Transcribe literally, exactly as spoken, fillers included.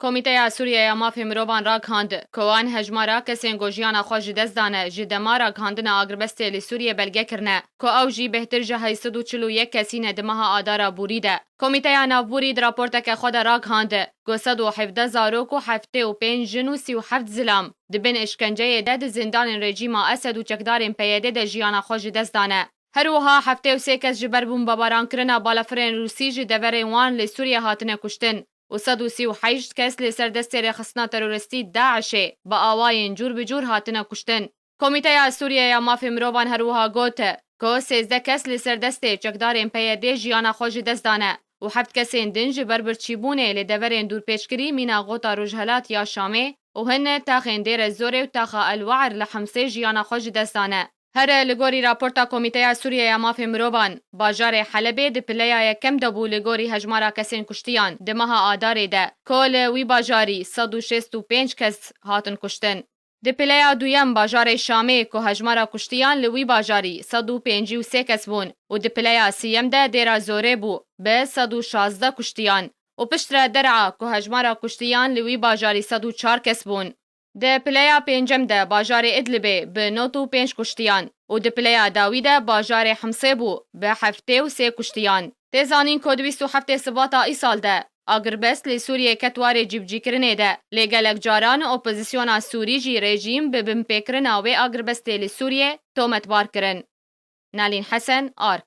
Komîteya Sûriye ya Mafê Mirovan ragihand, ku wan hejmara kesên ku jiyana xwe ji dest dane, ji dema ragihandina agirbestê li Sûriyê belge kirine, ku ew jî bêhtir ji heyt sed û çil û yek kesî ne di meha Adara borî de. Komîteya Navborî di raporteke xwe de ragihand, ku sed û hevdeh zarok û heftê û pênc jin û sî û heft zilam di bin îşkenceyê de di zindanên rejîma Esed û çekdarên P Y D de jiyana xwe ji dest dane. Her wiha heftê û sê kes ji ber bombebaran kirina balafirên Rûsî ji deverên wan li Sûriyê hatine kuştin û sed û sî û heşt kes li ser destê rêxistina teroristî DAIŞê bi awayên cûr bi cûr hatine kuştin. Komîteya Sûriye ya Mafê Mirovan her wiha got, ku sêzdeh kes li ser destê çekdarên P Y D jiyana xwe ji dest dane û heft kesên din ji ber birçîbûnê li deverên dûrpêçkirî mîna Xota Rojhelat ya Şamê û hin taxên Dêre Zorê û taxa El Waer li Himsê jiyana xwe ji dest dane. Here li gorî raporta Komîteya Sûriye ya Mafê Mirovan, bajarê Helebê di pileya yekem de bû li gorî hejmara kesên kuştiyan di meha Adarê de, ku li wî bajarî sed û şêst û pênc kes hatin kuştin. Di pileya duyem bajarê Şamê, ku hejmara kuştiyan li wî bajarî sed û pêncî û sê kes bûn û di pileya siyem de Dêra Zorê bû, bi sed û şazdeh kuştiyan û piştre Der'a, ku hejmara kuştiyan li wî bajarî sed û çar kes bûn. Di pileya pêncem de bajarê Idlibê bi nod û pênc kuştiyan û di pileya dawî de bajarê Himsê bû bi heftê û sê kuştiyan. Tê zanîn ku di bîst û heftê Sibata îsal de agirbest li Sûriyê ket warê cîbicîkirinê de, lê gelek caran opozisyona Sûrî jî rejîm bi binpêkirina wê agirbestê li Sûriyê tometbar kirin. Nalîn Hesen, Ark.